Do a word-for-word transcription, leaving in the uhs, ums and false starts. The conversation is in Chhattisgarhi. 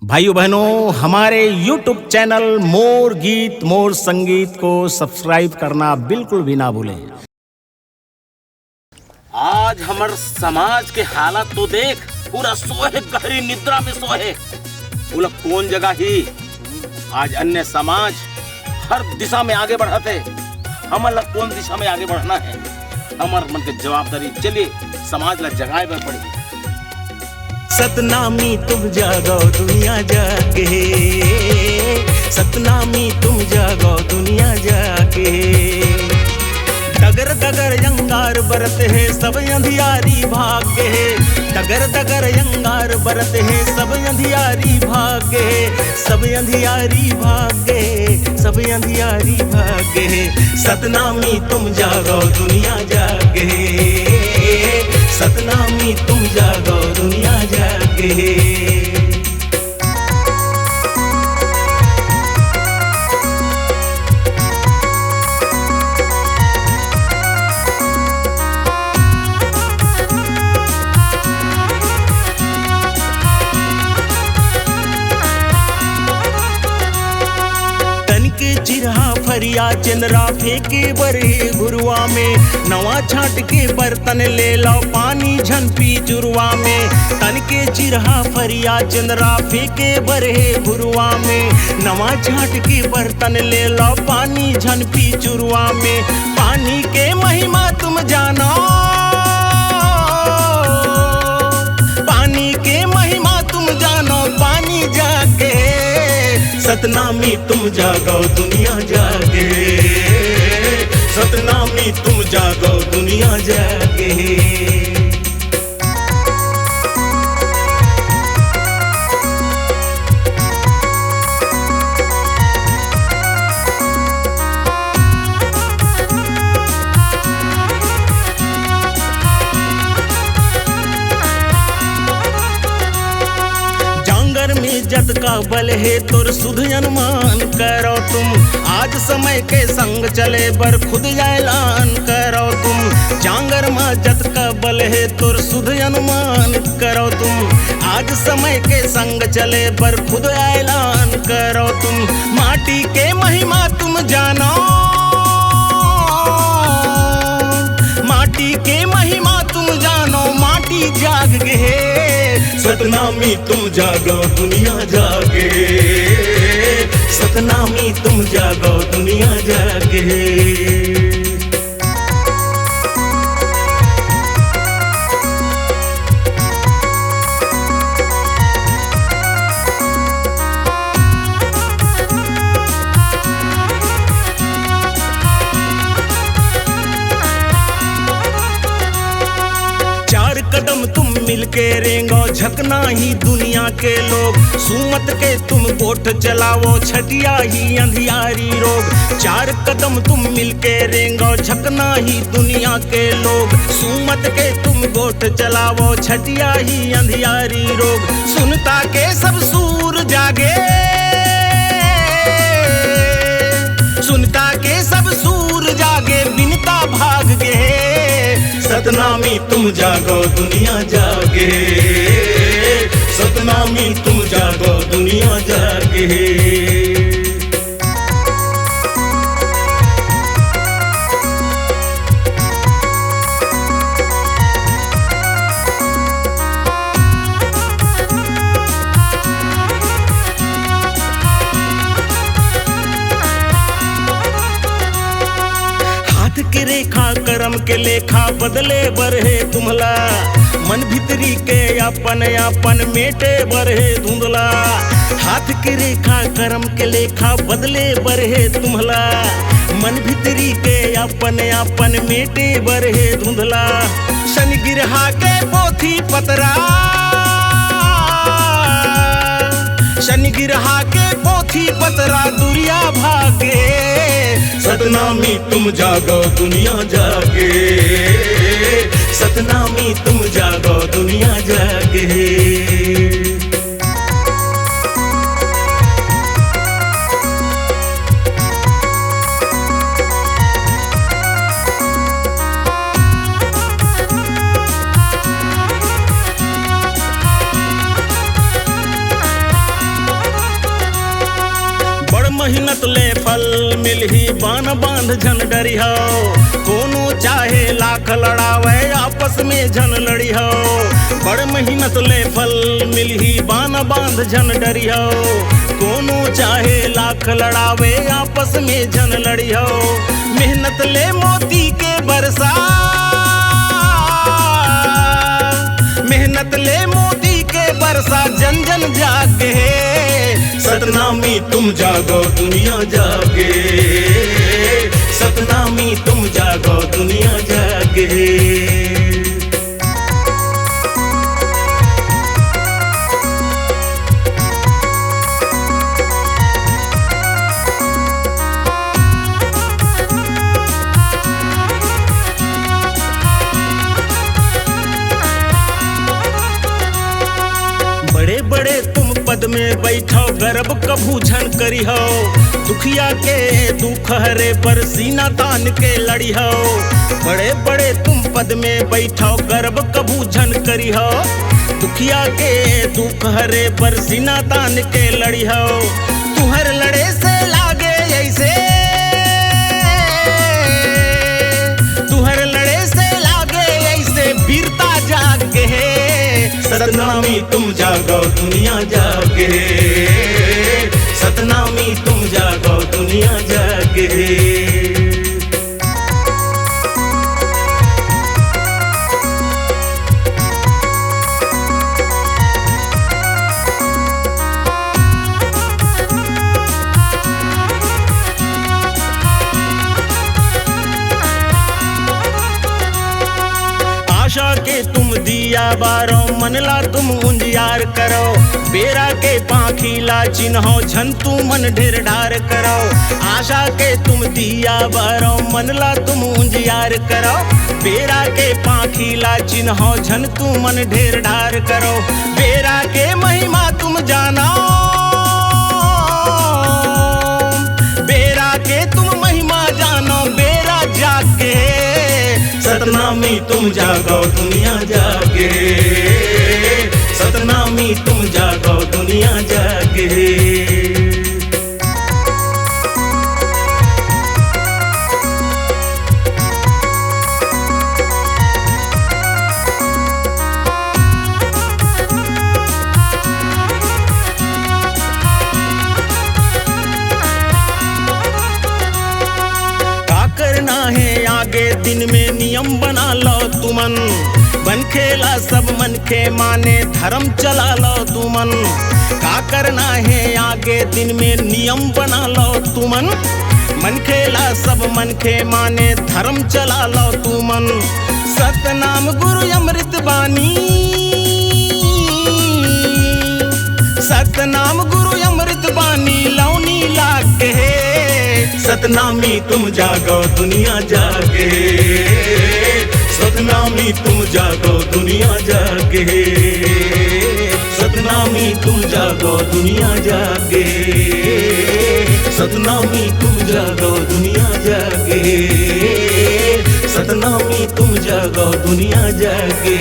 भाइयों बहनों, हमारे YouTube चैनल मोर गीत मोर संगीत को सब्सक्राइब करना बिल्कुल भी ना भूलें। आज हमर समाज के हालत तो देख, पूरा सोहे, गहरी निद्रा में सोहे। ओला कोन जगाही? आज अन्य समाज हर दिशा में आगे बढ़त हे, हमन ला कोन दिशा में आगे बढ़ना हे? हमर मन के जवाबदारी, चलिए समाज ला जगाए बर पड़ही। सतनामी तुम जागो दुनिया जागे, सतनामी तुम जागो दुनिया जागे। डगर डगर अंगार बरत हे, सब अंधियारी भाग गे हे। डगर डगर अंगार बरत हे, सब अंधियारी भाग गे हे, सब अंधियारी भाग गे हे, सब अंधियारी भाग गे हे। सतनामी तुम जागो दुनिया जागे, सतनामी तुम जागो दुनिया जागे। तन के चिरहा फरिया चंद्रा फेंके बर हे घुरुवा में, नवा छांट के बर्तन ले लो पानी झन पी जुरुवा में। तन के चिरहा फरिया चंद्रा फेंके बर हे घुरुवा में, नवा छांट के बर्तन ले लो पानी झन पी जुरुवा में। पानी के महिमा तुम जानो, पानी के महिमा तुम जानो, पानी जागे। सतनामी तुम जागो दुनिया जागे, सतनामी तुम जागो दुनिया जागे। जांगर में जतका बल हे तोर सुध अनुमान करो तुम, आज समय के संग चले बर खुद ऐलान करो तुम। जांगर में जतका बल हे तोर सुध अनुमान करो तुम, आज समय के संग चले बर खुद ऐलान करो तुम। माटी के महिमा तुम जानो, माटी के महिमा तुम जानो, माटी जाग गे हे। सतनामी तुम जागो दुनिया जागे, सतनामी तुम जागो दुनिया जागे। चार कदम तुम मिलके रेंगो, झकना ही दुनिया के लोग। सुमत के तुम गोठ चलावो, छटिया ही अंधियारी रोग। चार कदम तुम मिलके रेंगो, झकना ही दुनिया के लोग। सुमत के तुम गोठ चलावो, छटिया ही अंधियारी रोग। सुनता के सब सूर जागे, सुनता के सब सूर जागे, बिनता भाग गे। सतनामी तुम जागो दुनिया जागे, सतनामी तुम जागो दुनिया जागे। हाथ के रेखा करम के लेखा बदले बर हे तुम्हला, मन भीतरी के अपन अपन मेटे बर हे धुंधला। हाथ के रेखा करम के लेखा बदले बर हे तुम्हला, मन भीतरी के अपन अपन मेटे बर हे धुंधला। शनि गिरहा के पोथी पतरा, शनि गिरहा के पोथी पतरा दुरिया भागे। सतनामी तुम जागो दुनिया जागे, सतनामी तुम जागो दुनिया जागे। मेहनत ले फल मिलही, बान बांध झन डरिहव। कोनो चाहे लाख लड़ावे, आपस में झन लड़िहव। बड़ मेहनत ले फल मिलही, बान बांध झन डरिहव। कोनो चाहे लाख लड़ावे, आपस में झन लड़िहव। मेहनत ले मोती के बरसा, मेहनत ले मोती के बरसा, जन जन जाग हे। सतनामी तुम जागो दुनिया जागे, सतनामी तुम जागो दुनिया जागे। बड़े बड़े तुम पद में बैठव, गर्व कभू झन करिहव। दुखिया के दुख हरे बर सीना तान के लड़िहव। बड़े बड़े तुम पद में बैठव, गर्व कभू झन करिहव। दुखिया के दुख हरे बर सीना तान के लड़िहव। तुहर लड़े से लागे ऐसे, तुहर लड़े से लागे ऐसे वीरता जाग हे। सतनामी तुम जागो दुनिया जागे, सतनामी तुम जागो दुनिया जागे। आशा के तुम दिया बारो, मन ला तुम उंजियार करो। बेरा के पाखी ला चिन्हो, झन तू मन ढेर डार करो। आशा के तुम दिया बारो, मन ला तुम उंजियार करो। बेरा के पाखी ला चिन्हो, झन तू मन ढेर डार करो। बेरा के महिमा तुम जानो, बेरा के तुम महिमा जानो, बेरा जाग हे। सतनामी तुम जागो दुनिया जागे, सतनामी तुम जागो दुनिया जागे। का करना हे आगे दिन में नियम बना लो तुमन, मनखे ला सब मनखे माने धर्म चला लो तुमन। का करना हे आगे दिन में नियम बना लो तुमन, मनखे ला सब मनखे माने धर्म चला लो तुमन। सतनाम गुरु अमृत बानी, सतनाम गुरु अमृत बानी लौनी लाग हे। सतनामी तुम जागो दुनिया जागे, सतनामी तुम जागो दुनिया जागे। सतनामी तुम जागो दुनिया जागे, सतनामी तुम जागो दुनिया जागे, सतनामी तुम जागो दुनिया जागे।